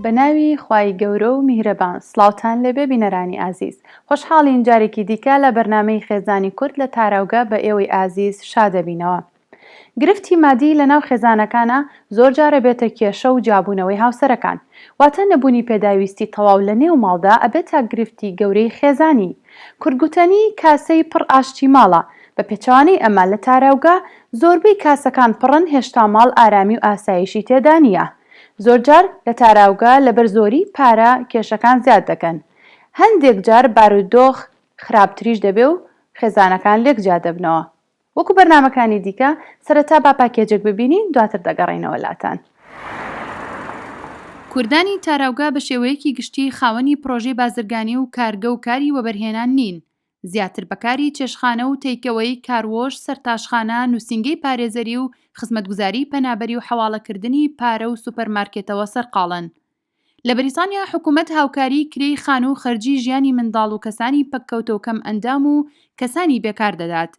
بە ناوی خوای گەورە و میهرەبان سڵاوتان لێبێ بینەرانی ئازیز خۆشحاڵین جارێکی دیکە لە بەرنامەی خێزانی کورد لە تاراوگە بە ئێوەی ئازیز شادەبینەوە گرفتی مادی لە ناو خێزانەکانا زۆر جار ئەبێتە کێشە و جیابوونەوەی هاوسەرەکان واتە نەبوونی پێداویستی تەواو لە نێو ماڵدا ئەبێتە گرفتی گەورەی خێزانی کورد گوتەنی کاسەی پڕ ئاشتی ماڵە بە پێچەوانەی ئەمە لە تاراوگە زۆربەی کاسەکان پڕن هێشتا ماڵ ئارامی و ئاسایشی تێدا نییە زۆرجار لە تاراوگە لەبەر زۆری پارە کێشەکان زیاد دەکەن هەندێک جار بارودۆخ خراپتریش دەبێ و خێزانەکان لێک جیا دەبنەوە وەکو بەرنامەکانی دیکە سەرەتا با پاکێجێک ببینین دواتر دەگەڕێینەوە لاتان. کوردانی تاراوگە بە شێوەیەکی گشتی خاوەنی پڕۆژەی بازرگانی و کارگە و کاری وەبەرهێنان نین، زیاتر بە کاری چێشتخانە و takeaway، car wash، سەرتاشخانە، نووسینگەی پارێزەری و خزمەتگوزاری پەنابەری و حەواڵەکردنی پارە و سوپەرمارکێتەوە سەرقاڵن. لە بەریتانیا حکومەت هاوکاریی کرێی خانوو و خەرجی ژیانی منداڵ و کەسانی پەککەوتە و کەمئەندام و کەسانی بێکار دەدات.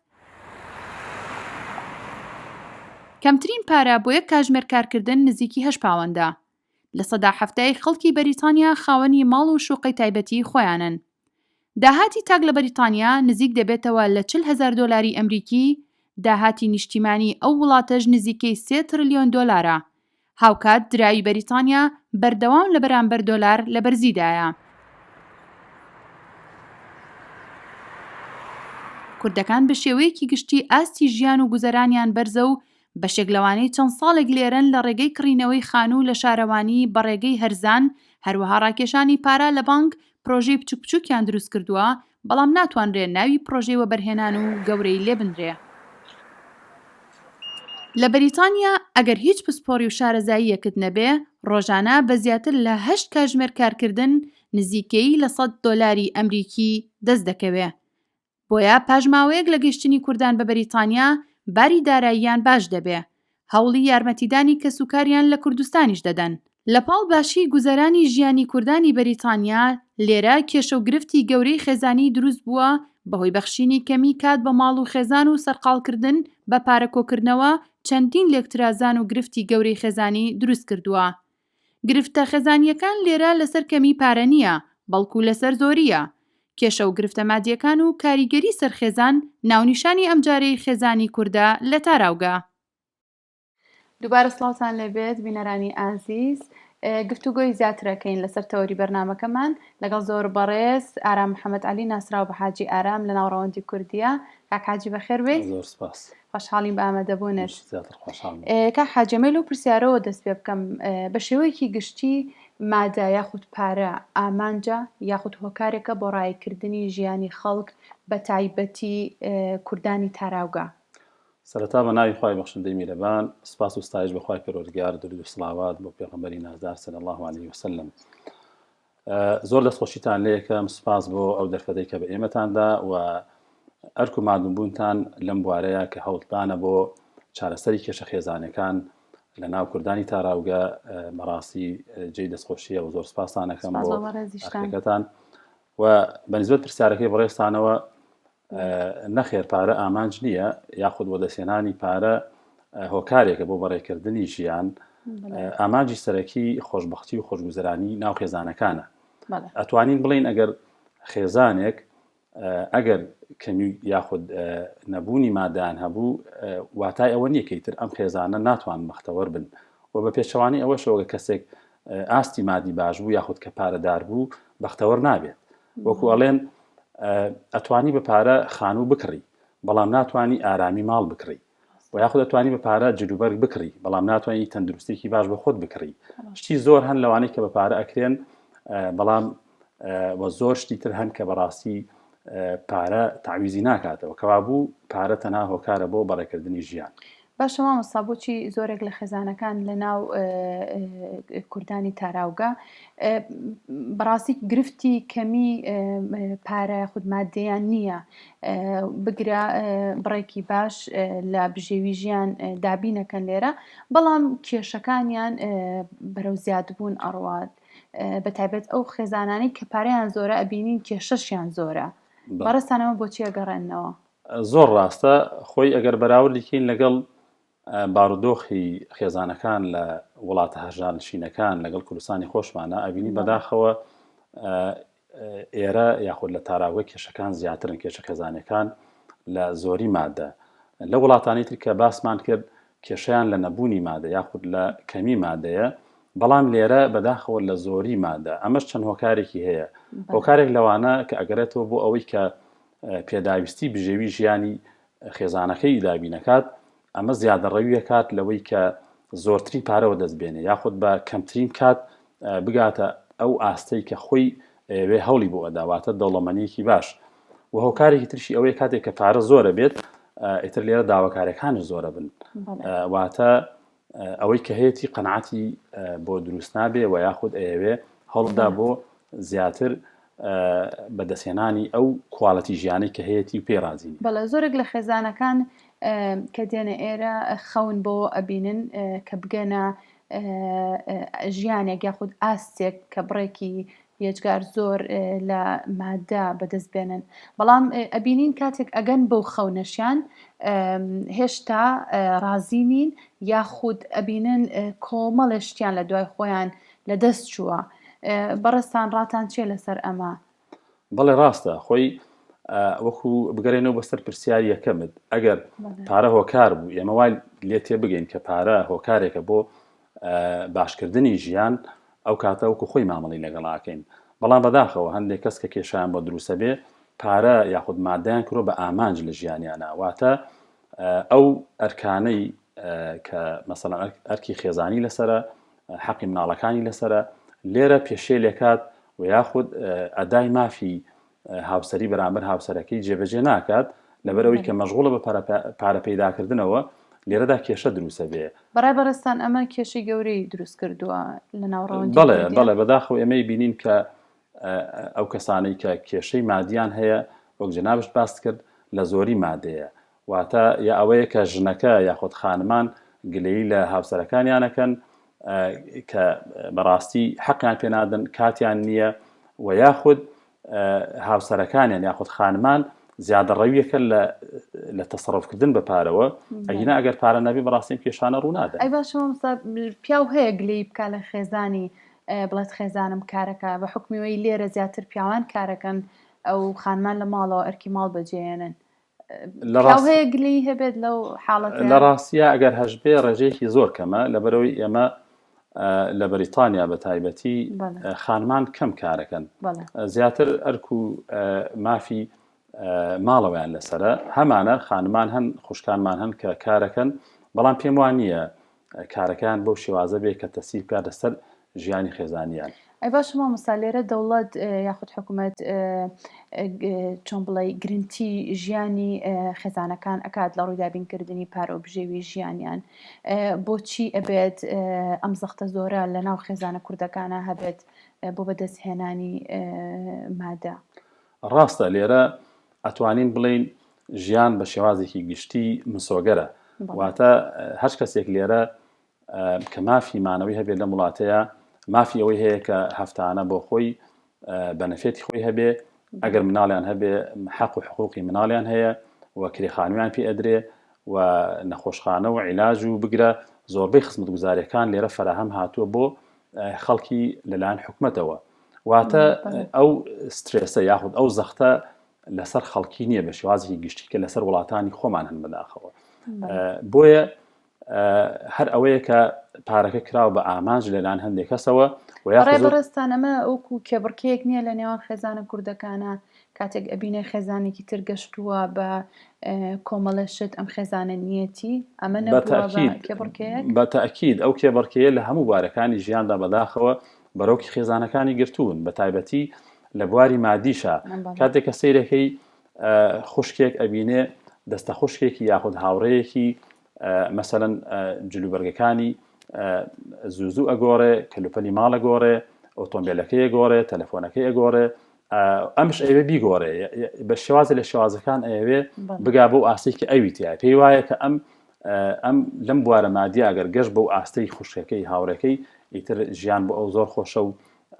کەمترین پارە بۆ یەک کاژمێر کارکردن نزیکی هەشت پاوەندە. 70% ی خەڵکی بەریتانیا خاوەنی ماڵ و شوقەی تایبەتیی خۆیانن. داهاتی تاک لە بەریتانیا نزیک دەبێتەوە لە 40 هەزار دۆلاری ئەمریکی، داهاتی نیشتیمانیی ئەو وڵاتەش نزیکەی سێ ترلیۆن دۆلارە. هاوکات دراوی بەریتانیا بەردەوام لە بەرامبەر دۆلار لە بەرزیدایە. کوردەکان بە شێوەیەکی گشتی ئاستی ژیان و گوزەرانیان بەرزە و بەشێک لەوانەی چەند ساڵێک لێرەن لە ڕێگەی کڕینەوەی خانوو لە شارەوانی بە ڕێگەی هەرزان، هەروەها ڕاکێشانی پارە لە بانک پرۆژەی بچوک بچوکیان دروست کردووە، بەڵام ناتوانرێ ناوی پرۆژەی وەبەرهێنان و گەورەی لێ بنرێ. لە بەریتانیا ئەگەر هیچ پسپۆڕی و شارەزاییەکت نەبێ، ڕۆژانە بە زیاتر لە هەشت کاژمێر کارکردن نزیکەیی لە سەد دۆلاری ئەمریکی دەست دەکەوێ. بۆیە پاش ماوەیەک لە گەشتنی کوردان بە بەریتانیا باری داراییان باش دەبێ، هەوڵی یارمەتیدانی کەسوکاریان لە کوردستانیش دەدەن. لە پاڵ باشیی گوزەرانی ژیانی کوردانی بەریتانیا، لێرە کێشە و گرفتی گەورەی خێزانیی دروست بووە بەهۆی بەخشینی کەمی کات بە ماڵ و خێزان و سەرقاڵکردن بە پارە کۆکردنەوە چەندین لێکترازان و گرفتی گەورەی خێزانی دروست کردووە. گرفتە خێزانییەکان لێرە لەسەر کەمی پارە نییە، بەڵکو لەسەر زۆرییە. کێشە و گرفتە مادییەکان و کاریگەری سەر خێزان ناونیشانی ئەمجارەی خێزانی کوردە لە تاراوگە. دووبارە سڵاوتان لێبێت بینەرانی ئازیز گفتوگۆی زیاترەکەین لەسەر تەوەری بەرنامەکەمان لەگەڵ زۆر بەڕێز ئارام محەممەد علی ناسراو بە حاجی ئارام لە ناو ڕەوەندی کوردیە کاک حاجی بەخێر بێی زۆر سپاس خۆشحاڵین بە ئامادەبوونت زیاتر خۆشحاڵم کاک حاجی ئەمەی لەو پرسیارەوە دەست پێ بکەم بە شێوەیەکی گشتی مادە یاخود پارە ئامانجە یاخود هۆکارێکە بۆ ڕایکردنی ژیانی خەڵک بە تایبەتی کوردانی تاراوگە؟ سەرەتا بە ناوی خوای بەخشندەی میرەبان سپاس و ستایش بە خوای پەروەردگار درود و سڵاوات بۆ پێغەمبەری نازدار صلی اللە علیه وسلم زۆر دەستخۆشیتان لێکەم سپاس بۆ ئەو دەرفەتەی کە بە ئێمەتان دا و ئەرک و مادووبوونتان لەم بوارەیە کە هەوڵدانە بۆ چارەسەری کێشە خێزانەکان لە ناو کوردانی تاراوگە بەڕاستی جێی دەستخۆشیە و زۆر سپاستانەکەم بۆ ئەرکەکەتان و بەنسبەت پرسیارەکەی بەڕێزتانەوە نەخێر پارە ئامانج نییە یاخود وەدەستهێنانی پارە هۆکارێکە بۆ بەڕێکردنی ژیان ئامانجی سەرەکی خۆشببختی و خۆشگوزەرانی ناو خێزانەکانە ئەتوانین بڵین ئەگەر خێزانێک ئەگەر کەمی یاخود نەبوونی مادان هەبوو واتای ئەوە نییە کە تر ئەم خێزانە ناتوان بەختەوەر بن و بە پێچەوانی ئەوەشەوە کەسێک ئاستی مادی باش بوو یاخود کە پارەدار بوو بەختەوەر نابێت وەکو ئەڵێن ئەتوانی بە پارە خانوو بکڕی بەڵام ناتوانی ئارامی ماڵ بکڕی و یاخود ئەتوانی بە پارە جلوبەرگ بکڕی بەڵام ناتوانانی تەندروستێکی باش بە خۆت بکڕی شتی زۆر هەن لەوانەی کە بە پارە ئەکرێن بەڵام و زۆر شتی تر هەن کە بەڕاستی پارە تعویزی ناکاتەوە کەوابوو پارە تەنها هۆکارە بۆ بەڕێکردنی ژیان. باشە مامۆستا بۆچی زۆرێک لە خێزانەکان لە ناو کوردانی تاراوگە بەڕاستی گرفتی کەمی پارە خود مادەیان نییە بگرە بڕێکی باش لە بژێوی ژیان دابینەکەن لێرە بەڵام کێشەکانیان بەرەو زیادبوون ئەڕوات بە تایبەت ئەو خێزانانەی کە پارەیان زۆرە ئەبینین کێشەشیان زۆرە بەڕێزتانەوە بۆچی ئەگەڕێننەوە؟ زۆر ڕاستە خۆی ئەگەر بەراوردی کەین لەگەڵ. بارودۆخی خێزانەکان لە وڵاتە هەژارنشینەکان لەگەڵ کوردستانی خۆشمانە ئەبینی بەداخەوە ئێرە یاخود لە تاراوگە کێشەکان زیاترن کێشە خێزانەکان لە زۆری مادە لە وڵاتانی تر کە باسمان کرد کێشیان لە نەبوونی مادە یاخود لە کەمی مادەیە بەڵام لێرە بەداخەوە لە زۆری مادە ئەمەش چەند هۆکارێکی هەیە هۆکارێک لەوانە کە ئەگەرێتەوە بۆ ئەوەی کە پێداویستی بژێوی ژیانی خێزانەکەی دابینەکات ئەمە زیادەڕەوی ئەکات لەوەی کە زۆرترین پارە وەدەست بێنێ یاخود بە کەمترین کات بگاتە ئەو ئاستەی کە خۆی ئەیەوێ هەوڵی بۆ ئەدا واتە دەوڵەمەنیەکی باش و هۆکارێکی ترشی ئەوەیە کاتێک کە پارە زۆرە بێت ئیتر لێرە داواکارەکانش زۆرە بن واتە ئەوەی کە هەیەی قەنعاتی بۆ دروست نابێ و یاخود ئەیەوێ هەوڵدا بۆ زیاتر بەدەستهێنانی ئەو quality ژیانەی کە هەیەتی و پێی ڕازی نیە. بەڵێ زۆرێک لە خێزانەکان کە دێنە ئێرە خەون بەوە ئەبینن کە بگەنە ژیانێک یاخود ئاستێک کە بڕێکی یەجگار زۆر لە مادە بەدەست بێنن بەڵام ئەبینین کاتێک ئەگەن بەو خەونەشیان هێشتا ڕازی نین یاخود ئەبینن کۆمەڵێ شتیان لە دوای خۆیان لە دەست چووە. بەڕێزتان ڕاتان چیە لەسەر ئەمە؟ بەڵێ ڕاستە خۆی وەکو بگەرێنەوە بەسەر پرسیاری یەکەمت ئەگەر پارە هۆکار بوو ئێمە وای لێ تێ بگەین کە پارە هۆکارێکە بۆ باشکردنی ژیان ئەو کاتە وەکو خۆی مامەڵی لەگەڵاکەین بەڵام بەداخەوە هەندێک کەس کە کێشیان بۆ دروستە بێ پارە یاخود مادەیان کرۆ بە ئامانج لە ژیانیانە واتە ئەو ئەرکانەی کە مەسەڵەن ئەرکی خێزانی لەسرە حەقی مناڵەکانی لەسەرە لێرە پێشێلێکات و یاخود ئەدای مافی هاوسەری بەرامبەر هاوسەرەکەی جێبەجێ ناکات لەبەرەوەی کە مەشغوڵە بە پارە پەیداکردنەوە لێرەدا کێشە دروستە بێ. بەڕای بەڕێزتان ئەمە کێشەی گەورەی دروست کردووە لە ناو ڕەوەندی بەڵێ بەڵێ بەداخەوە ئێمەی بینین کە ئەو کەسانەی کە کێشەی مادیان هەیە وەک جەنابشت باست کرد لە زۆری مادەیە واتە یا ئەوەیە کە ژنەکە یاخود خانمان گلەیی لە هاوسەرەکانیان ئەکەن کە بەڕاستی حەقیان پێنادەن کاتیان نییە و یاخود هاوسەرەکانیان یاخود خانمان زیادەڕەویەکە لە لە تەسەڕفکردن بە پارەوە ئەگینا ئەگەر پارە نەبی بەڕاستی کێشانە ڕوونادەن. ئەی باشە مامۆستا پیاو هەیە گلەیی بکا لە خێزانی بڵێت خێزانم کارەکە بە حوکمی وەی لێرە زیاتر پیاوان کارەکەن ئەو خانمان لە ماڵەوە ئەرکی ماڵ بەجێیەنن لە ڕاست هەیە گلەیی هەبێت لەو حاڵەتە؟ لە ڕاستیا ئەگەر هەشبێ ڕێژەیەکی زۆر کەمە لەبەرەوەی ئێمە لە بەریتانیا بە تایبەتی خانمان کەم کارەکەن زیاتر ئەرک و مافی ماڵەوەیان لەسرە هەمانە خانمان هەن خوشکانمان هەن کە کارەکەن بەڵام پێم وان نییە کارەکەیان بەو شێوازە بێ کە تەسیر بکات لەسەر ژیانی خێزانیان. ئەی باشە مامۆستا لێرە دەوڵەت یاخود حکومەت چۆن بڵێی گرنتی ژیانی خێزانەکان ئەکات لە ڕووی دابینکردنی پارە و بژێوی ژیانیان بۆچی ئەبێت ئەم زەختە زۆرە لە ناو خێزانە کوردەکانە هەبێت بۆ بەدەستهێنانی مادە؟ ڕاستە لێرە ئەتوانین بڵێین ژیان بە شێوازێکی گشتی مسۆگەرە واتە هەر کەسێک لێرە کە مافی مانەوەی هەبێت لەم وڵاتەیە مافی ئەوەی هەیە کە هەفتانە بۆ خۆی بەنەفێتی خۆی هەبێ ئەگەر مناڵیان هەبێ حەق و حقوقی مناڵیان هەیە و کرێخانویان پێ ئەدرێ و نەخۆشخانە و عیلاج و بگرە زۆربەی خزمەتگوزاریەکان لێرە فەراهەم هاتووە بۆ خەڵکی لەلایەن حکومەتەوە واتە ئەو سترێسە یاخود ئەو زەختە لەسەر خەڵکی نییە بە شێوازێکی گشتی کە لەسەر وڵاتانی خۆمان هەن بەداخەوە بۆیە هەر ئەوەیە کە پارەکە کراوە بە ئامانج لەلایەن هەندێک کەسەوە و یا بەڕێزتان ئەمە وەکو کێبڕکێیەک نییە لە نێوان خێزانە کوردەکانە کاتێک ئەبینێ خێزانێکی تر گەشتووە بە کۆمەڵێ شت ئەم خێزانە نیەتی ئەمە نەبووە بە کێبڕکێیەک؟ بە تەئکید ئەو کێبڕکێیە لە هەموو بوارەکانی ژیاندا بەداخەوە بەرۆکی خێزانەکانی گرتوون بە تایبەتی لە بواری مادیشا کاتێک کە سەیرەکەی خوشکێک ئەبینێ دەستە خوشکێکی یاخود هاوڕێیەکی مەسەلەن جلوبەرگەکانی زوو زوو ئەگۆڕێ کەلوپەلی ماڵ ئەگۆڕێ ئۆتۆمبیلەکەی ئەگۆڕێ تەلەفۆنەکەی ئەگۆڕێ ئەمش ئەوێ بیگۆڕێ بە شێوازە لە شێوازەکان ئەوێ بگا بۆ ئاستێکی ئەوی تیا پێی وایە کە ئەم ئەم لەم بوارە مادیە ئەگەر گەشت بەو ئاستەی خوشکەکەی هاوڕێکەی ئیتر ژیان بۆ ئەو زۆر خۆشە و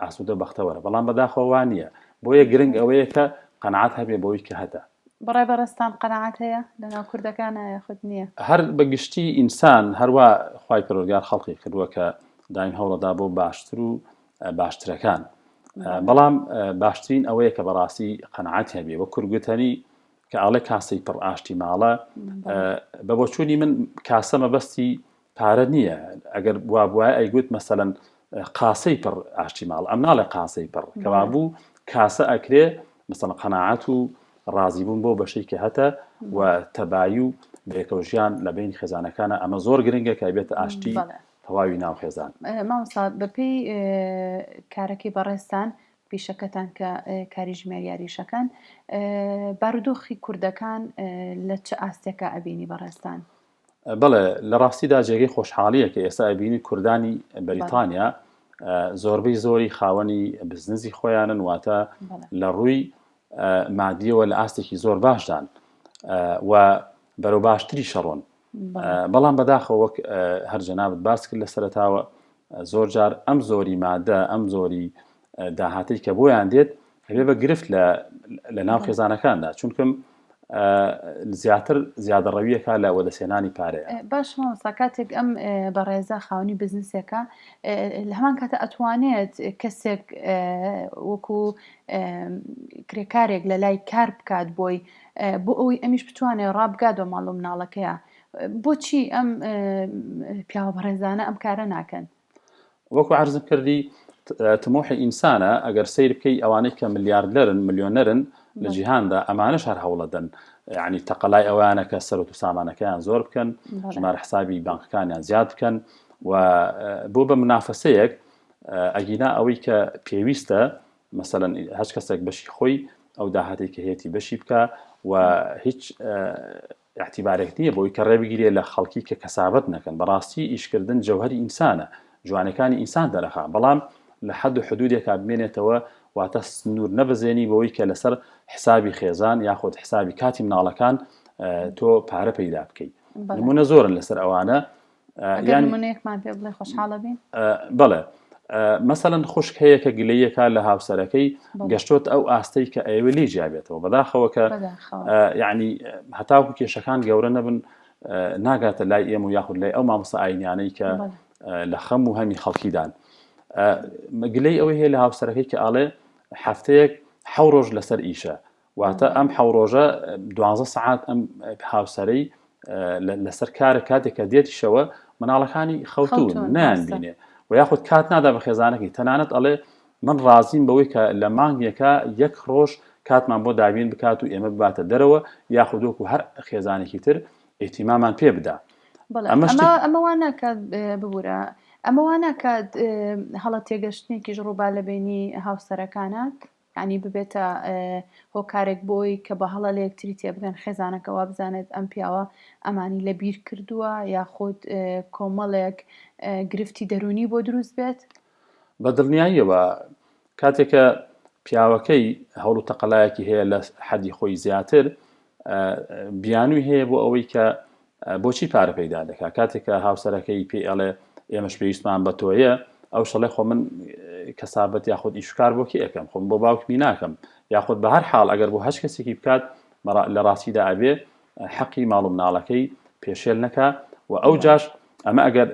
ئاسوودە بەختەوەرە بەڵام بەداخەوە وا نییە بۆیە گرنگ ئەوەیە کە قەناعەت هەبێ بەوەی کە هەتە. بەڕای بەڕێزتان قەناعەت هەیە لەناو کوردەکانا یاخود نییە؟ هەر بە گشتی ئینسان هەروا خوای پەروەردگار خەڵقی کردووە کە دایم هەوڵەدا بۆ باشتر و باشترەکان بەڵام باشترین ئەوەیە کە بەڕاستی قەناعەت هەبێ وە کورگوتەنی کە ئاڵێ کاسەی پڕ ئاشتی ماڵە بە بۆچوونی من کاسە مەبەستی پارە نییە ئەگەر وابوایە ئەیگوت مەسەلەن قاسەی پڕ ئاشتی ماڵ ئەم ناڵێ قاسەی پڕ کەوابوو کاسە ئەکرێ مەسەڵ قەناعەت و ڕازیبوون بۆ بەشەی کە هەتە و تەبایی و بەیەکەوە ژیان لە بینی خێزانەکانە ئەمە زۆر گرنگە کە بێتە ئاشتی تەواوی ناو خێزان. مامۆستا بەپێی کارەکەی بەڕێزتان پیشەکەتان کە کاری ژمێریاریشەکەن بارودۆخی کوردەکان لە چ ئاستێکا ئەبینی بەڕێزتان؟ بەڵێ لە ڕاستیدا جێگەی خۆشحاڵیە کە ئێستا ئەبینی کوردانی بەریتانیا زۆربەی زۆری خاوەنی بزنزی خۆیانن واتە لە ڕووی مادیەوە لە ئاستێکی زۆر باشدان و بەرەو باشتری شەڕۆن بەڵام بەداخەوە وەک هەر جەنابت باس کرد لە سەرتاوە زۆر جار ئەم زۆری مادە ئەم زۆری داهاتەی کە بۆیان دێت ئەبێ بە گرفت لە لە ناو خێزانەکاندا چونکم زیاتر زیادەڕەویەکە لە وەدەسێنانی پارەیە. باش مامۆستا کاتێک ئەم بەڕێزە خاوەنی بزنسێکە لە هەمان کاتە ئەتوانێت کەسێک وەکو کرێکارێک لە لای کار بکات بۆی بۆ ئەوەی ئەمیش بتوانێت ڕابگات بە ماڵ و مناڵەکەیە بۆچی ئەم پیاوە بەڕێزانە ئەم کارە ناکەن؟ وەکو عەرزم کردی تموحی ئینسانە ئەگەر سەیر بکەی ئەوانەی کە ملیاردلەرن ملیۆنەرن لە جیهاندا ئەمانەش هەر هەوڵەدەن یعنی تەقەلای ئەوانە کە سەرۆت و سامانەکەیان زۆر بکەن ژمارە حسابی بانکەکانیان زیاد بکەن و بۆ بە منافەسەیەک ئەگینا ئەوەی کە پێویستە مەسەلەن هەچ کەسێک بەشی خۆی ئەو داهاتێک کە هەیەی بەشی بکە و هیچ ئیعتیبارێک نییە بۆی کە ڕێ بگیرێ لە خەڵکی کە کەسابەت نەکەن، بەڕاستی ئیشکردن جەوهەری ئینسانە، جوانەکانی ئینسان دەرەخا، بەڵام لە حەد و حدودێکا بمێنێتەوە، واتە سنوور نەبەزێنی بەوەی کە لەسەر حسابی خێزان یاخود حسابی کاتی مناڵەکان تۆ پارە پەیدا بکەی. نمونە زۆرن لەسەر ئەوانە. ئەگەر نمونەیەکمان پێ بڵێ خۆشحاڵە بین. بەڵێ مەسەلەن خوشک هەیە کە گلەیەکە لە هاوسەرەکەی گەشتۆت ئەو ئاستەی کە ئەوێ لێ جیابێتەوە بەداخەوە کە یعنی هەتاوکو کێشەکان گەورە نەبن ناگاتە لای ئێمە و یاخود لای ئەو مامۆستا ئاینیانەی کە لە خەم و هەمی خەڵکیدان گلەی ئەوەی هەیە لە هاوسەرەکەی کە ئاڵێ هەفتەیەک حەو ڕۆژ لەسەر ئیشە واتە ئەم حەو ڕۆژە دوانزە سەعات ئەم هاوسەرەی لەسەر کارە کاتێک کە دێتیشەوە مناڵەکانی خەوتون نیان بینێ و یاخود کات نادا بە خێزانەکەی تەنانەت ئەڵێ من ڕازیم بەوەی کە لە مانگێکە یەک ڕۆژ کاتمان بۆ دابین بکات و ئێمە بباتە دەرەوە یاخود وەکو هەر خێزانێکی تر ئیهتیمامان پێ بدا ئەمە وا ناکات ببورە ئەمە وا ناکات هەڵە تێگەشتنێکیش ڕووبا لە بینی هاوسەرەکانە یانی ببێتە هۆکارێک بۆی کە بە هەڵە لە یەکتری تێبگەن، خێزانەکە وابزانێت ئەم پیاوە ئەمانی لە بیر کردووە یاخود کۆمەڵێک گرفتی دەروونی بۆ دروست بێت؟ بە دڵنیاییەوە کاتێک کە پیاوەکەی هەوڵ و تەقەلایەکی هەیە لە حەدی خۆی زیاتر بیانووی هەیە بۆ ئەوەی کە بۆچی پارە پەیدا دەکا کاتێک کە هاوسەرەکەی پێی ئەڵێ ئێمەش پێویستمان بە تۆیە ئەو شەڵێ خۆ من کەسابەت یاخود ئیشکار بۆ کێ ئەەکەم خۆم بۆ باوکمی ناکەم یاخود بە هەر حاڵ ئەگەر بۆ هەچ کەسێکی بکات لە ڕاستیدا ئەبێ حەقی ماڵ و مناڵەکەی پێشێل نەکا و ئەو جاش ئەمە ئەگەر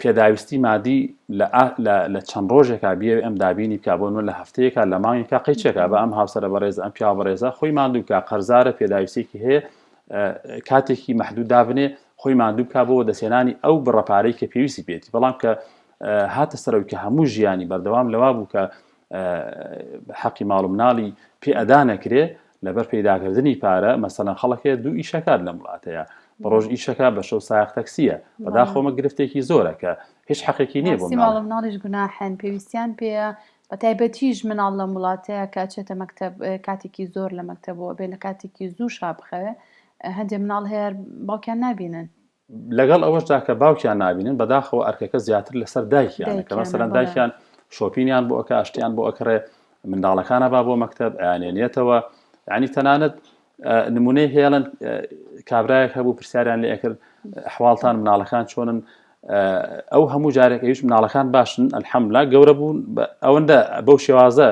پێداویستی مادی لە چەند ڕۆژێکا بیەوێ ئەم دابینی بکا بۆ نمونە لە هەفتەیەکا لە مانگێکا قەیچێکا بە ئەم هاوسەرە بەڕێزە ئەم پیاوە بەڕێزە خۆی ماندوو بکا قەرزارە پێداویستێکی هەیە کاتێکی مەحدود دابنێ خۆی ماندوو بکا بۆ وەدەستهێنانی ئەو بڕە پارەی کە پێویستی پێێتی بەڵام کە هاتە سەرەوەی کە هەموو ژیانی بەردەوام لەوا بوو کە حەقی ماڵ و مناڵی پێ ئەدا نەکرێ لەبەر پەیداکردنی پارە مەسەلەن خەڵک هەیە دوو ئیشەکات لەم وڵاتەیە بە ڕۆژ ئیشەکە بە شەو سایەق تەکسیە بەداخەوە گرفتێکی زۆرە کە هیچ حەقێکی نییە بۆ ڕاستی ماڵ و مناڵیش گوناحن پێویستیان پێیە بە تایبەتیش مناڵ لەم وڵاتەیە کە ئەچێتە مەکتەب کاتێکی زۆر لە مەکتەبەوە بێ لە کاتێکی زوو شا بخەوێ هەندێ مناڵ هەیە باوکیان نابینن لەگەڵ ئەوەشدا کە باوکیان نابینن بەداخەوە ئەرکەکە زیاتر لەسەر دایکیانە کە مەسەلەن دایکیان شۆپینیان بۆ ئەکا ئەشتیان بۆ ئەکڕێ منداڵەکانە با بۆ مەکتەب ئەیانێنێتەوە ینی تەنانەت نمونەی هێڵن کابراایەک هەبوو پرسیاریان لێ ئەکرد حواڵتان مناڵەکان چۆنن ئەو هەموو جارێک ئەویش مناڵەکان باشن ئەلحەملا گەورە بوون ئەوەندە بەو شێوازە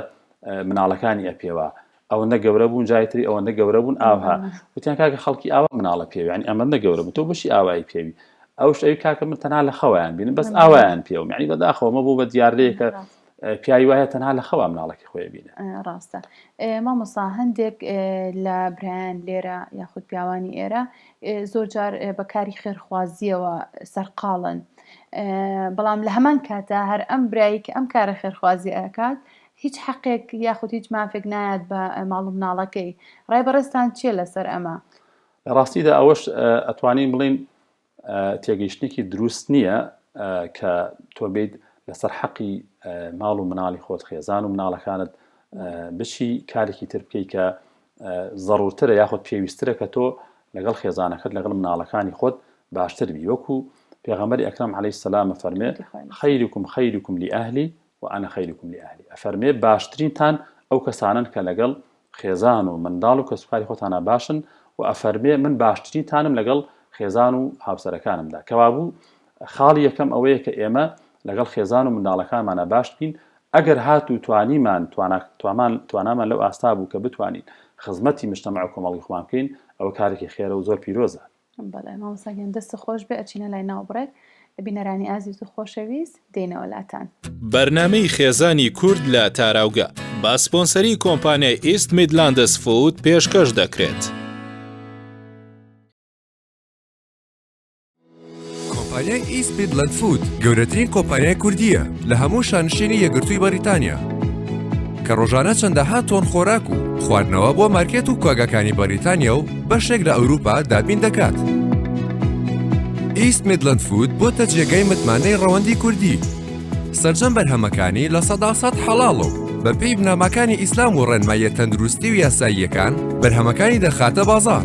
مناڵەکانی ئەپێوە. ئەوەندە گەورە بوون جای تری ئەوەندە گەورە بوون ئاوها وتیان کاکە خەڵکی ئاوا مناڵە پێوی یعنی ئەمەندە گەورە بوون تۆ بەشی ئاوایی پێوی ئەوش ئەوی کاکە من تەنها لە خەوایان بینم بەس ئاوایان پێوم یعنی بەداخەوە مە بوو بە دیاردەیەکە پیاوی وایە تەنها لە خەوا مناڵەکەی خۆی بینێ. ڕاستە مامۆستا هەندێک لە برایان لێرە یاخود پیاوانی ئێرە زۆر جار بە کاری خێرخوازیەوە سەرقاڵن بەڵام لە هەمان کاتا هەر ئەم برایی کە ئەم کارە خێرخوازی ئەکات هیچ حەقێک یاخود هیچ مافێک نایات بە ماڵ و مناڵەکەی ڕای بەڕێزتان چییە لەسەر ئەمە؟ لە ڕاستیدا ئەوەش ئەتوانین بڵێین تێگەیشتنێکی دروست نییە کە تۆ بیت لەسەر حەقی ماڵ و مناڵی خۆت خێزان و مناڵەکانت بچی کارێکی تر بکەیت کە زەڕورترە یاخود پێویسترە کە تۆ لەگەڵ خێزانەکەت لەگەڵ مناڵەکانی خۆت باشتر بی وەکو پێغەمبەری ئەکرەم عەلەیهی السلام فەرمێ خیرکم خیرکم لئەهلی وأنا خیرکم لأهلی ئەفەرمێ باشترینتان ئەو کەسانەن کە لەگەڵ خێزان و منداڵ و کەسوکاری خۆتانا باشن و ئەفەرمێ من باشترینتانم لەگەڵ خێزان و هاوسەرەکانمدا کەوابوو خاڵی یەکەم ئەوەیە کە ئێمە لەگەڵ خێزان و منداڵەکانمانا باش بین ئەگەر هاتوو توانیمان توامان توانامان لەو ئاستا بوو کە بتوانین خزمەتی مجتەمع و کۆمەڵگەی خۆمان بکەین ئەوە کارێکی خێرە و زۆر پیرۆزە. بەڵێ مامۆستا گیان دەستت خۆش بێ ئەچینە لای ناوبڕێک بینەرانی ئازیز و خۆشەویست دێینەوە لاتان. بەرنامەی خێزانی کورد لە تاراوگە بە سپۆنسەری کۆمپانیای ئیست میدلاندس فوود پێشکەش دەکرێت. کۆمپانیای ئیست میدلەند فود گەورەترین کۆمپانیای کوردییە لە هەموو شانشینی یەکگرتووی بەریتانیا کە ڕۆژانە چەندەها تۆن خۆراک و خواردنەوە بۆ مارکێت و کۆگاکانی بەریتانیا و بەشێک لە ئەوروپا دابین دەکات. ئیست میدلەند فود بۆتە جێگای متمانەی ڕەوەندی کوردی. سەرجەم بەرهەمەکانی 100% حەڵاڵە و بەپێی بنەماکانی ئیسلام و ڕێنماییە تەندروستی و یاساییەکان بەرهەمەکانی دەخاتە بازاڕ.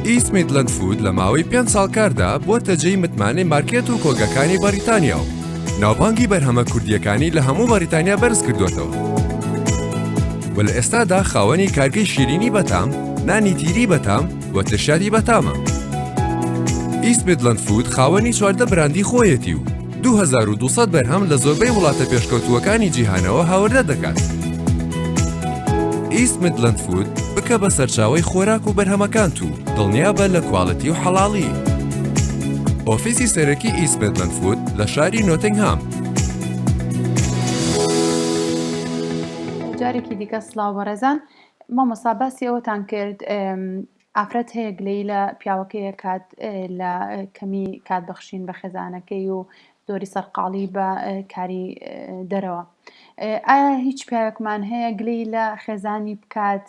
ئیست میدلەند فود لە ماوەی پێنج ساڵ کاردا بووەتە جێی متمانەی مارکێت و کۆگاکانی بەریتانیا و ناوبانگی بەرهەمە کوردییەکانی لە هەموو بەریتانیا بەرز کردووەتەوە و لە ئێستادا خاوەنی کارگەی شیرینی بەتام، نانی تیری بەتام و ترشیاتی بەتامە. ئیست میدلەند فود خاوەنی 14 براندی خۆیەتی و 2200 بەرهەم لە زۆربەی وڵاتە پێشکەوتووەکانی جیهانەوە هاوردە دەکات. ئیست میدلەند فود بکە بە سەرچاوەی خۆراک و بەرهەمەکانت و دڵنیابە لە quality و حەڵاڵی. ئۆفیسی سەرەکی ئیست میدلەند فود لە شاری نۆتنگهام. جارێکی دیکە سڵاو بەڕێزان مامۆستا باسی ئەوەتان کرد ئافرەت هەیە گلەیی لە پیاوەکەی ئەکات لە کەمی کات بەخشین بە خێزانەکەی و زۆری سەرقاڵی بە کاری دەرەوە ئایا هیچ پیاوێکمان هەیە گلەیی لە خێزانی بکات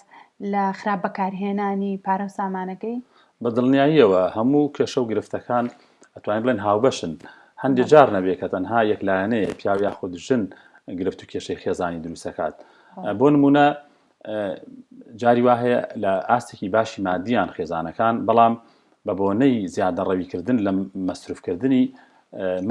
لە خراپ بەکارهێنانی پارە و سامانەکەی؟ بە دڵنیاییەوە هەموو کێشە و گرفتەکان ئەتوانین بڵێن هاوبەشن هەندێک جار نەبێ کە تەنها یەکلایەنەیە پیاو یاخود ژن گرفت و کێشەی خێزانی دروستەکات بۆ نمونە جاری وا هەیە لە ئاستێکی باشی مادیان خێزانەکان بەڵام بە بۆنەی زیادەڕەویکردن لە مەسروفکردنی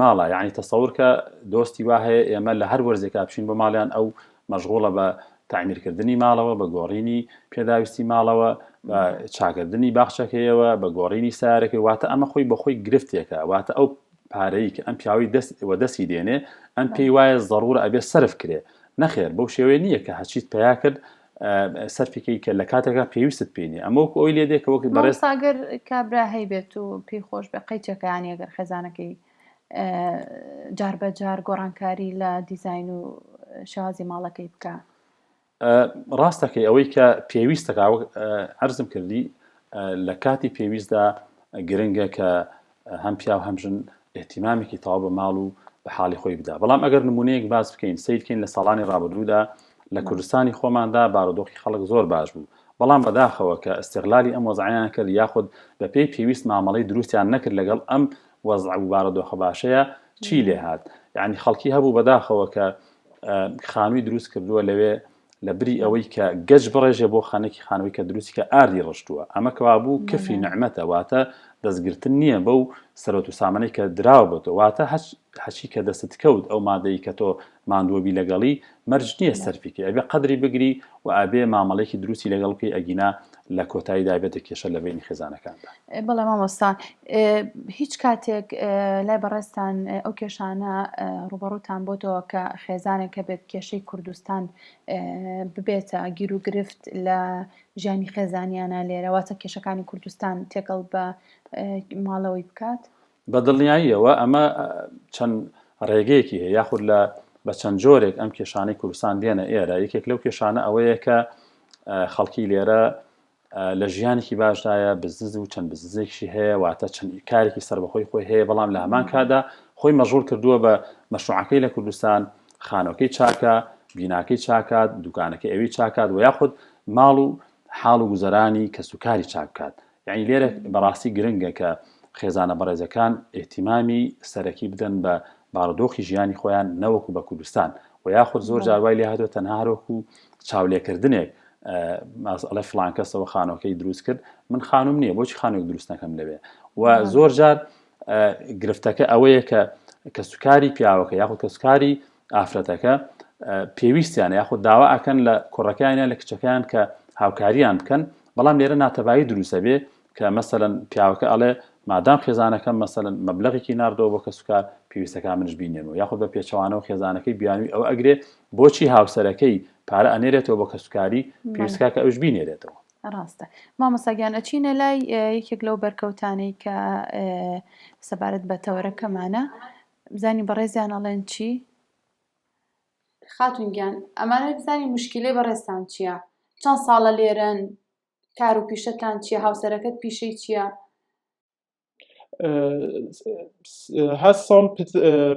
ماڵە یعنی تەسەور کە دۆستی وا هەیە ئێمە لە هەر وەرزێکا بچین بۆ ماڵیان ئەو مەشغوڵە بە تعمیرکردنی ماڵەوە بە گۆڕینی پێداویستی ماڵەوە بە چاکردنی باخچەکەیەوە بە گۆڕینی سارەکەی واتە ئەمە خۆی بەخۆی گرفتێکە واتە ئەو پارەی کە ئەم پیاوەی دەست وەدەستی دێنێ ئەم پێی وایە زەڕورە ئەبێ سەرف کرێ نەخێر بەو شێوەیە نییە کە هەرچیت پەیا کرد سەرفی کەی کە لە کاتێکا پێویستت پێی نییە ئەمە وەکو ئەوی لێ دێ کە وەک بەڕێز مامۆستا گەر کابرا هەیبێت و پێی خۆش بێ قەیچێکە یانی ئەگەر خێزانەکەی جار بە جار گۆڕانکاری لە دیزاین و شێوازی ماڵەکەی بکا. ڕاستەکەی ئەوەی کە پێویستەکە وەک عەرزم کردی لە کاتی پێویستدا گرنگە کە هەم پیاو هەم ژن ئیهتیمامێکی تەواو بە ماڵ و بە حاڵی خۆی بدا بەڵام ئەگەر نمونەیەک باس بکەین سەیر کەین لە ساڵانی ڕابردوودا لە کوردستانی خۆماندا بارودۆخی خەڵک زۆر باش بوو بەڵام بەداخەوە کە ئیستغلالی ئەم وەزعیان کرد یاخود بە پێی پێویست مامەڵەی دروستیان نەکرد لەگەڵ ئەم وەزع و بارودۆخە باشەیە چی لێ هات یعنی خەڵکی هەبوو بەداخەوە کە خانووی دروست کردووە لەوێ لە بری ئەوەی کە گەچ بڕێژێ بۆ خانێکی خانووی کە دروستی کە ئاردی ڕشتووە ئەمە کەوابوو کفری نعمەتە واتە دەستگرتن نییە بەو سەرۆت و سامانەی کە دراوە بۆ تۆ واتە هەچ هەچی کە دەستت کەوت ئەو مادەی کە تۆ ماندووەبی لەگەڵی مەرج نییە سەرفی کەی ئەبێ قەدری بگری و ئەبێ مامەڵێکی دروستی لەگەڵ بکەی ئەگینا لە کۆتاییدا بێتە کێشە لە بەینی خێزانەکاندا. بەڵێ مامۆستا هیچ کاتێک لای بەڕێزتان ئەو کێشانە ڕووبەڕووتان بۆتەوە کە خێزانێک هەبێت کێشەی کوردستان ببێتە گیروگرفت لە ژیانی خێزانیانە لێرە واتە کێشەکانی کوردستان تێکەڵ بە ماڵەوەی بکات؟ بە دڵنیاییەوە ئەمە چەند ڕێگەیەکی هەیە یاخود لە بە چەند جۆرێک ئەم کێشانەی کوردستان دێنە ئێرە یەکێک لەو کێشانە ئەوەیە کە خەڵکی لێرە لە ژیانێکی باشدایە بزنز و چەند بزنزێکشی هەیە واتە چەند کارێکی سربەخۆی خۆی هەیە بەڵام لە هەمان کاتدا خۆی مەژغوڵ کردووە بە مەشروعەکەی لە کوردستان خانۆکەی چاکە بیناکەی چاکات دوکانەکەی ئەوی چاکات و یاخود ماڵ و حاڵ و گوزەرانی کەسوکاری چاک بکات یەعنی لێرە بەڕاستی گرنگە کە خێزانە بەڕێزەکان ئیهتیمامی سەرەکی بدەن بە بارودۆخی ژیانی خۆیان نەوەکو بە کوردستان و یاخود زۆر جار وای لێ هاتووە تەنها هەروەکو چاولێکردنێک ئەڵێ فڵان کەسەوە خانۆکەی دروست کرد من خانوم نییە بۆچی خانوێک دروست نەکەم لەوێ و زۆر جار گرفتەکە ئەوەیە کە کەسوکاری پیاوەکە یاخود کەسوکاری ئافرەتەکە پێویستیانە یاخود داوا ئەکەن لە کوڕەکانیان لە کچەکەیان کە هاوکاریان بکەن بەڵام لێرە ناتەبایی دروستە بێ کە مەسەلەن پیاوەکە ئەڵێ مادام خێزانەکەم مەسەلەن مەبلەغێکی ناردەوە بۆ کەسوکار پێویستەکە منش بینێنەوە یاخود بە پێچەوانەوە خێزانەکەی بیانوی ئەوە ئەگرێ بۆچی هاوسەرەکەی پارە ئەنێرێتەوە بۆ کەسوکاری پێویستکە کە ئەوش بینێرێتەوە. ڕاستە مامۆستا گیان ئەچینە لای یەکێک لەو بەرکەوتانەی کە سەبارەت بە تەوەرەکەمانە بزانین بەڕێزیان ئەڵێن چی؟ خاتون گیان ئەمانە بزانین مشکلەی بەڕێزتان چییە؟ چەند ساڵە لێرەن؟ کار و پیشەتان چییە؟ هاوسەرەکەت پیشەی چییە؟ هەشت ساڵ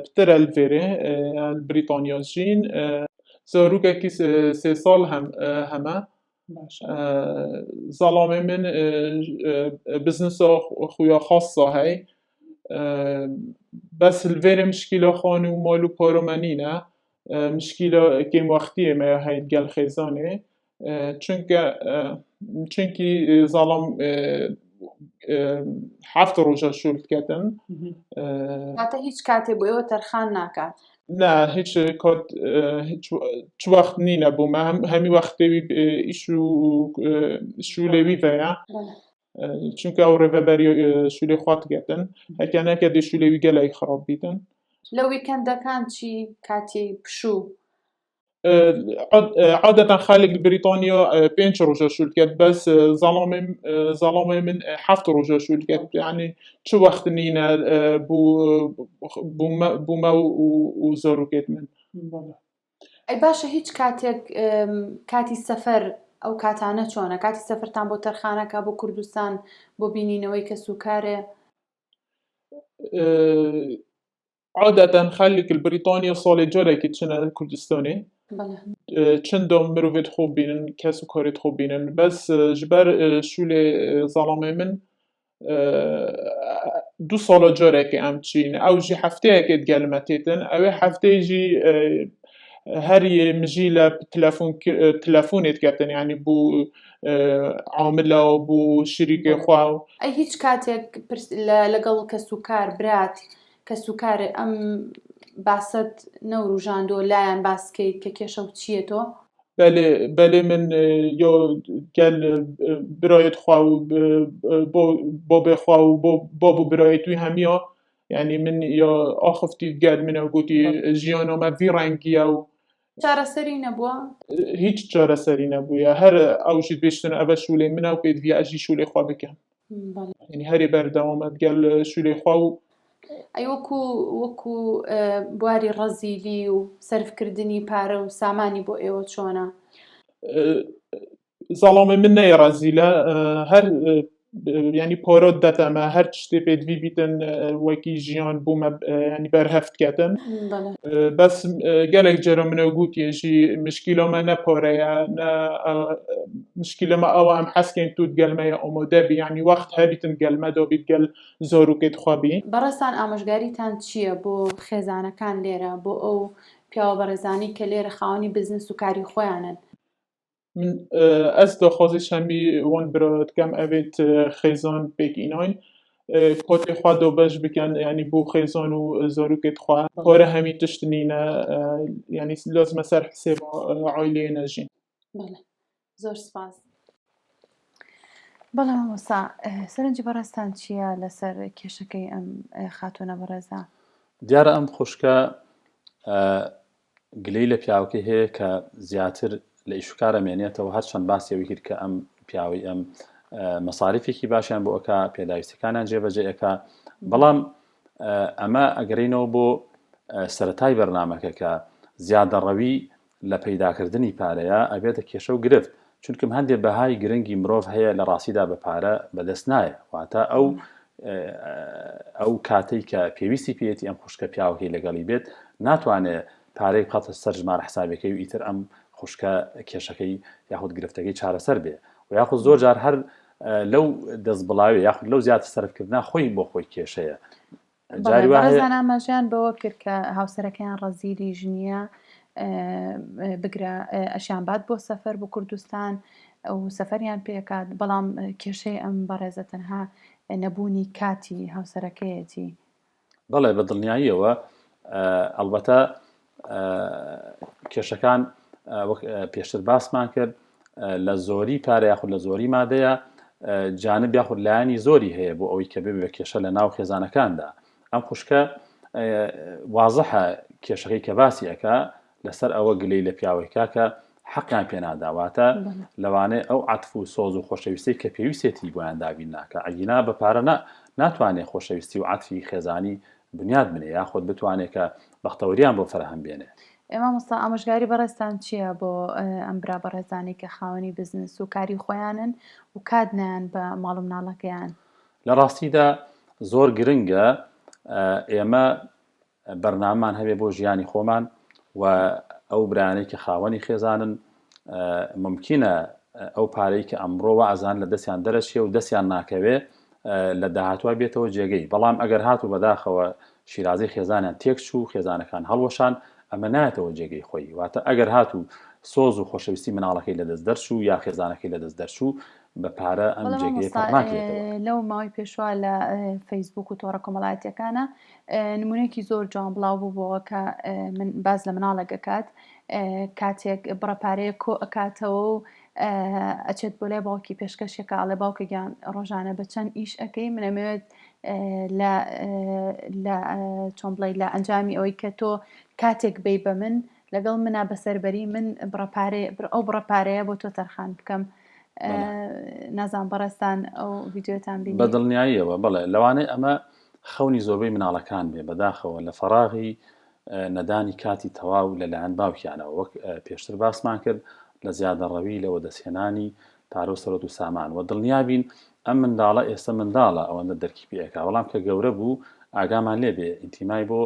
پترە لڤێرێ بریتانیا ژین زاروکێکی سێ ساڵ هەم هەمە زەڵامێ من بزنسا خویا خاصا هەی بەس لڤێرێ مشکیلە خان و مال و پارە مە نینە مشکیلە کێم وەختیێ مە هەی گەل خێزانێ چونکە چونکی زەڵام هەفت ڕۆژە شول کەتن واتە هیچ کاتێ بۆ ئێوە تەرخان ناکات نا هیچ کات هیچ چ وەخت نینە بۆ مە هەمی وەختێوی ئیش و شولێوی ڤەیە چونکە ئەو ڕێڤەبەری شولێ خوات گەتن هەکە نەکە دێ شولێوی گەلای خراپ بیتن لە ویکەندەکان چی کاتی پشوو عادەتەن خەلک بریتانیا پێنج ڕۆژە شول کەت بەس زەڵامێ زەڵامێ من هەفت ڕۆژە شول کەت یعنی چ وەخت نینە بوومە و زۆرکێت من ئەی باشە هیچ کاتێک کاتی سەفەر ئەو کاتانە چۆنە کاتی سەفەرتان بۆ تەرخانەکە بۆ کوردستان بۆ بینینەوەی کەس و کارێ عادەتەن خەلک بریتانیا ساڵێ جارێکی چنە کوردستانێ چەند مرۆڤێت خۆ بینن کەس و کارێت خۆ بینن بەس ژبەر شولێ زەڵامێ من دو ساڵە جارێکێ ئەم چین ئەو ژی هەفتەیەکێت گەلمە تێتن ئەوێ هەفتەی ژی هەر مژی لە تەلەفۆن تەلەفۆنێت کردن یعنی بۆ عاملە و بۆ شریکێ خوا ئەی هیچ کاتێک لەگەڵ کەس و کار برات کەسوکار ئەم باسەت نەوروژاندووە لایان باس کەیت کە کێشەو چییە تۆ؟ بەلێ بەلێ من یۆ گەل برایت خوا و بابێ خوا و باب و برایت وی هەمیا یعنی من یا ئاخفتی گەل منە گوتی ژیانە مە ڤی ڕەنگیە و چارەسەری نەبووە؟ هیچ چارەسەری نەبووە هەر ئەوژی بێشتن ئەڤە شولێ منە و پێدڤیە ئەژی شولێ خوا بکەم یعنی هەرێ بەردەوامە گەل شولێ خوا و ئەی وەکو وەکو بواری ڕەزیلی و سەرفکردنی پارە و سامانی بۆ ئێوە چۆنە؟ زەڵامێ من نەیە ڕەزیلە هەر ینی پارۆت دەتەمە هەر شتێ پێدوی بیتن وەکی ژیان بوومە ینی بەرهەفت کەتن بەس گەلێک جێرە منە گوتیێژی مشکیلۆمە نە پارەیە نە مشکیلەمە ئەوە ئەم حەسکەین توت گەلمەیە ئۆمۆدە بی ینی وەخت هەبیتن گەلمە دۆبیت گەل زۆروکەیت خوا بی. بەڕێزتان ئامۆژگاریتان چییە بۆ خێزانەکان لێرە بۆ ئەو پیاوە بەڕێزانەی کە لێرە خاوەنی بزنس و کاری خۆیانن؟ من ئەس داخوازی شەمی وان برا دکەم ئەوێت خێزان پێک ئیناین کاتێ خوا دابەش بکەن یعنی بۆ خێزان و زاروکێت خوا پارە هەمی تشت نینە یعنی لازمە سەر حسێب عایلەیە نەژین. بەڵێ زۆر سپاس. بەڵێ مامۆستا سەرنجی بەڕێزتان چییە لەسەر کێشەکەی ئەم خاتوونە بەڕێزە؟ دیارە ئەم خوشکە گلەی لە پیاوەکەی هەیە کە زیاتر لە ئیشوکار ئەمێنێتەوە هەرچەند باسی ئەوەی کرد کە ئەم پیاوەی ئەم مەساریفێکی باشیان بۆ ئەکا پێداویستەکانیان جێبەجێ ئەکا بەڵام ئەمە ئەگەرینەوە بۆ سەتای بەرنمەکە کە زیادەڕەوی لە پەیداکردنی پارەیە ئەبێتە کێشە و گرفت چونکم هەندێ بەهای گرنگی مرۆڤ هەیە لە ڕاستیدا بە پارە بەدەست نایە واتە ئەو ئەو کاتەی کە پێویستی پێیەتی ئەم خوشکە پیاوەکەی لەگەڵی بێت ناتوانێ پارەی بخاتە سەر ژمارە حسابەکەی و ئیتر ئەم خوشکە کێشەکەی یاخود گرفتەکەی چارەسەر بێ و یاخود زۆر جار هەر لەو دەست بڵاوێ یاخود لەو زیاتر سەرفکردنا خۆی بۆ خۆی کێشەیە جاری وا هەیە ئاماژەیان بەوە کرد کە هاوسەرەکەیان ڕەزیلی ژنیە بگرە ئەشیان بات بۆ سەفەر بۆ کوردستان و سەفەریان پێکات بەڵام کێشەی ئەم بەڕێزە تەنها نەبوونی کاتی هاوسەرەکەیەتی. بەڵێ بە دڵنیاییەوە ئەڵبەتە کێشەکان وەک پێشتر باسمان کرد لە زۆری پارە یاخود لە زۆری مادەیە جانب یاخود لایەنی زۆری هەیە بۆ ئەوەی کە بێ بە کێشە لە ناو خێزانەکاندا ئەم خوشکە وازحە کێشەکەی کە باسی ئەکا لەسەر ئەوە گلەی لە پیاوەکە کە حەقیان پێنادا واتە لەوانەیە ئەو عەتف و سۆز و خۆشەویستی کە پێویستێتی بۆیان دابین ناکە ئەگینا بە پارە ناتوانێت خۆشەویستی و عەتفی خێزانی بنیات بنێ یاخود بتوانێ کە بەختەوەریان بۆ فەراهەم بێنێ. ئێ مامۆستا ئامۆژگاری بەڕێزتان چییە بۆ ئەم برا بەڕێزانەی کە خاوەنی بزنس و کاری خۆیانن و کات نایەن بە ماڵ و مناڵەکەیان؟ لە ڕاستیدا زۆر گرنگە ئێمە بەرنامەمان هەبێ بۆ ژیانی خۆمان و ئەو برایانەی کە خاوەنی خێزانن مومکینە ئەو پارەی کە ئەمڕۆ وا ئەزان لە دەستیان دەرەچێ و دەستیان ناکەوێ لە داهاتوە بێتەوە جێگەی بەڵام ئەگەر هاتوو بەداخەوە شیرازەی خێزانیان تێکچوو خێزانەکان هەڵوەشان ئەمە نایەتەوە جێگەی خۆی واتە ئەگەر هاتوو سۆز و خۆشەویستی مناڵەکەی لەدەست دەرچوو یا خێزانەکەی لەدەست دەرچوو بە پارە ئەم جێگەیە پڕ ناکرێتەوە. لەو ماوەی پێشوە لە فەیسبوک و تۆڕە کۆمەڵایەتیەکانە نمونەیەکی زۆر جوان بڵاو بووبووەوە کە من باس لە مناڵێک ئەکات کاتێک بڕە پارەیەک کۆ ئەکاتەوە و ئەچێت بۆ لای باوکی پێشکەشێکە ئەڵێ باوکە گیان ڕۆژانە بە چەند ئیش ئەەکەی من ئەمەوێت لە لە چۆن بڵێ لە ئەنجامی ئەوەی کە تۆ کاتێک بی بە من لەگەڵ منا بەسەربەری من بڕە پارەیە ئەو بڕە پارەیە بۆ تۆ تەرخان بکەم نازان بەڕێزتان ئەو ڤیددیوتان بینی بە دڵنیاییەوە بەڵێ لەوانەیە ئەمە خەونی زۆربەی مناڵەکان بێ بەداخەوە لە فەراغی نەدانی کاتی تەواو لەلایەن باوکیانەوە وەک پێشتر باسمان کرد لە زیادەڕەوی لە وەدەستهێنانی پارە و سەرۆت و سامان وە دڵنیابین ئەم منداڵە ئێستا منداڵە ئەوەندە دەرکی پێ ئەکا بەڵام کە گەورە بوو ئاگامان لێ بێ ئینتیمای بۆ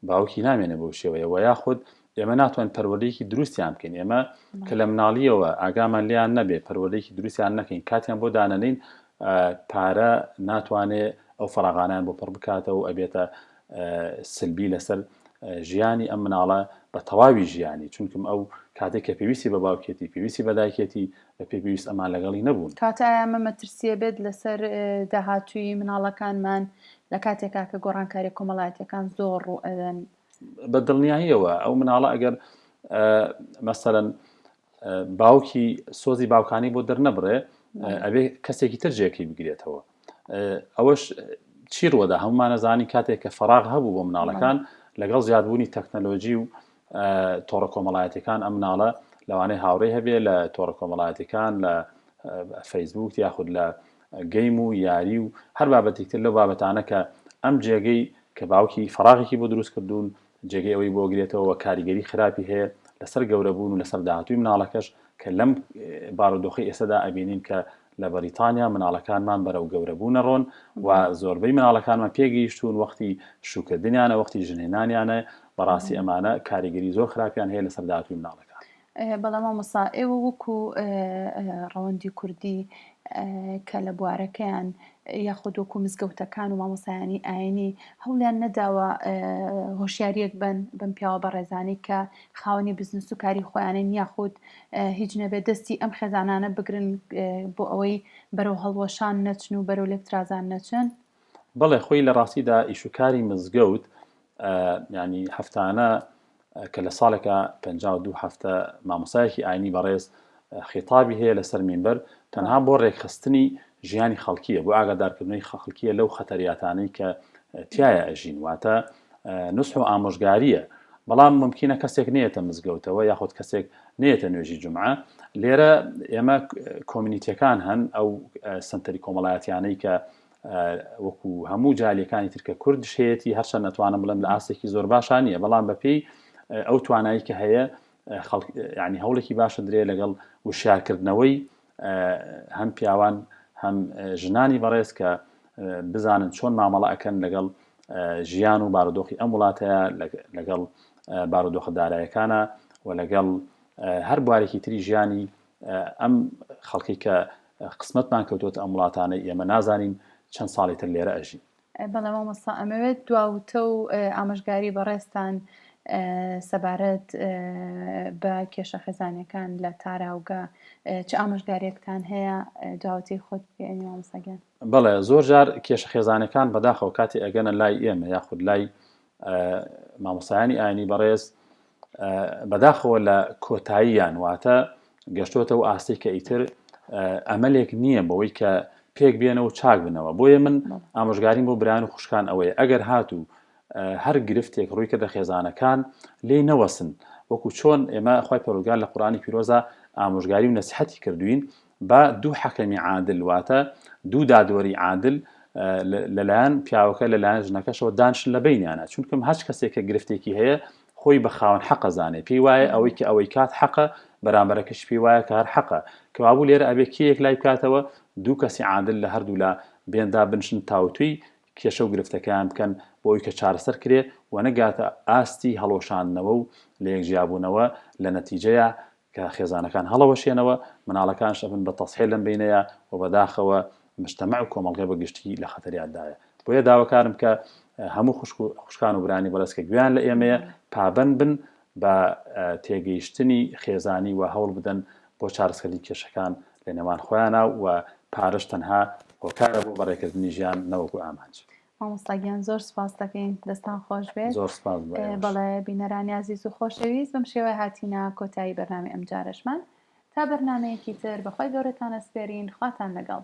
باوکی نامێنێ بەو شێوەیە وە یاخود ئێمە ناتوانین پەروەردەیەکی دروستیان بکەین ئێمە کە لە مناڵیەوە ئاگامان لێیان نەبێ پەروەردەیەکی دروستیان نەکەین کاتیان بۆ دانەنین پارە ناتوانێ ئەو فەراغانیان بۆ پڕ بکاتەوە و ئەبێتە سلبی لەسەر ژیانی ئەم مناڵە بە تەواوی ژیانی چونکم ئەو کاتێک کە پێویستی بە باوکێتی پێویستی بە دایکێتی بە پێ پێویست ئەمان لەگەڵی نەبوون. کەواتە ئایا ئەمە مەترسییە بێت لەسەر داهاتووی مناڵەکانمان لە کاتێکا کە گۆڕانکاریە کۆمەڵایەتیەکان زۆر ڕوو ئەدەن؟ بە دڵنیاییەوە ئەو مناڵە ئەگەر مەسەلەن باوکی سۆزی باوکانی بۆ دەرنەبڕێ ئەبێ کەسێکی تر جێکی بگرێتەوە ئەوەش چی ڕوەدا هەمومانەزانی کاتێک کە فەراغ هەبوو بۆ مناڵەکان لەگەڵ زیادبوونی تەکنەلۆجی و تۆڕە کۆمەڵایەتەکان ئەم مناڵە لەوانەیە هاوڕێ هەبێ لە تۆڕە کۆمەڵایەتەکان لە فەیسبوک یاخود لە گەیم و یاری و هەر بابەتێک تر لەو بابەتانە کە ئەم جێگەی کە باوکی فەراغێکی بۆ دروست کردوون جێگەی ئەوەی بۆ گرێتەوە و کاریگەری خراپی هەیە لەسەر گەورەبوون و لەسەر داهاتووی مناڵەکەش کە لەم بارودۆخەی ئێستەدا ئەبینین کە لە بەریتانیا مناڵەکانمان بەرەو گەورەبوون ئەڕۆن و زۆربەی مناڵەکانمان پێگەیشتوون وەختی شووکردنیانە وەختی ژنهێنانیانە بەڕاستی ئەمانە کاریگەری زۆر خراپیان هەیە لەسەر داهاتووی مناڵەکان. بەڵێ مامۆستا ئێوە وەکو ڕەوەندی کوردی کە لە بوارەکەیان یاخود وەکو مزگەوتەکان و مامۆستایانی ئاینی هەوڵیان نەداوە هۆشیاریەک بن بەم پیاوە بەڕێزانەی کە خاوەنی بزنس و کاری خۆیانن یاخود هیچ نەبێت دەستی ئەم خێزانانە بگرن بۆ ئەوەی بەرەو هەڵوەشان نەچن و بەرەو لێکترازان نەچن؟ بەڵێ خۆی لە ڕاستیدا ئیشوکاری مزگەوت ینی هەفتانە کە لە ساڵێکا 52 هەفتە مامۆسایەکی ئاینی بەڕێز خیتابی هەیە لەسەر مینبەر تەنها بۆ ڕێکخستنی ژیانی خەڵکیە بۆ ئاگادارکردنەوەی خەڵکیە لەو خەتەریاتانەی کە تیایا ئەژین واتە نوسح و ئامۆژگاریە بەڵام ممکنە کەسێک نێتە مزگەوتەوە یاخود کەسێک نێتە نوێژی جمعە لێرە ئێمە community ەکان هەن ئەو سنتەری کۆمەڵایەتیانەی کە وەکو هەموو جالیەکانی ترکە کوردش هەیەی هەرچەند نەتوانم بڵێم لە ئاستێکی زۆر باشان نییە بەڵام بەپێی ئەو توانایی کە هەیە خەڵک ینی هەوڵێکی باشە درێ لەگەڵ وشیارکردنەوەی هەم پیاوان هەم ژنانی بەڕێز کە بزانن چۆن مامەڵە ئەکەن لەگەڵ ژیان و بارودۆخی ئەم وڵاتەیە لەگەڵ بارودۆخە دارایەکانە و لەگەڵ هەر بوارێکی تری ژیانی ئەم خەڵکی کە قسمەتمان کەوتووەتە ئەم وڵاتانەی ئێمە نازانین چەند ساڵی تر لێرە ئەژین. بەڵێ مامۆستا ئەمەوێت دوا وتە و ئامۆژگاری بەڕێزتان سەبارەت بە کێشە خێزانیەکان لە تاراوگە چ ئامۆژگاریەکتان هەیە دواوتەی خۆت بگەیەنی مامۆستا گیان. بەڵێ زۆر جار کێشە خێزانەکان بەداخەوە کاتی ئەگەنە لای ئێمە یاخود لای مامۆستایانی ئاینی بەڕێز بەداخەوە لە کۆتاییان واتە گەشتۆتە و ئاستی کە ئیتر ئەمەلێک نییە بەوەی کە پێک بێنەوە و چاک بنەوە بۆیە من ئامۆژگاریم بۆ برایان و خوشکان ئەوەیە ئەگەر هاتوو هەر گرفتێک ڕووی کردە خێزانەکان لێی نەوەسن وەکو چۆن ئێمە خوای پەروەردگار لە قورئانی پیرۆزا ئامۆژگاری و نەسیحەتی کردوین با دوو حەکەمی عادل واتە دوو دادوەری عادل لەلایەن پیاوەکە لەلایەن ژنەکەشەوە دانشن لە بینیانە چونکم هەچ کەسێک کە گرفتێکی هەیە خۆی بە خاوەن حەقە زانێ پێی وایە ئەوەی کە ئەوەی کات حەقە بەرامبەرەکەش پێی وایە کە هەر حەقە کەوابوو لێرە ئەبێ کێ یەکلای بکاتەوە دوو کەسی عادل لە هەردوولا بێن دابنشن تاوتوێی کێشە و گرفتەکەیان بکەن بۆ ئەوی کە چارەسەر کرێ و نەگاتە ئاستی هەڵوەشاندنەوە و لەیەک جیابوونەوە لە نەتیجەیا کە خێزانەکان هەڵەوەشێنەوە مناڵەکانش ئەبن بە تەسحێ لەم بەینەیا و بەداخەوە مجتەمع و کۆمەڵگە بە گشتی لە خەتەریاتدایە بۆیە داواکارم کە هەموو خوشک و خوشکان و برانی بەڕێز کە گوێیان لە ئێمەیە پابەند بن بە تێگەیشتنی خێزانی و هەوڵ بدەن بۆ چارەسەری کێشەکان لە نێوان خۆیانا و پارەش تەنها هۆکارە بۆ بەڕێکردنی ژیان نەوەکو ئامانج. مامۆستا گیان زۆر سپاس دەکەین دەستان خۆش بێت. زۆر سپاس بۆ ئێوەش. بەڵێ بینەرانی ئازیز و خۆشەویست بەم شێوەیە هاتینە کۆتایی بەرنامەی ئەمجارەشمان تا بەرنامەیەکی تر بەخوای گەورەتان ئەسپێرین خواتان لەگەڵ.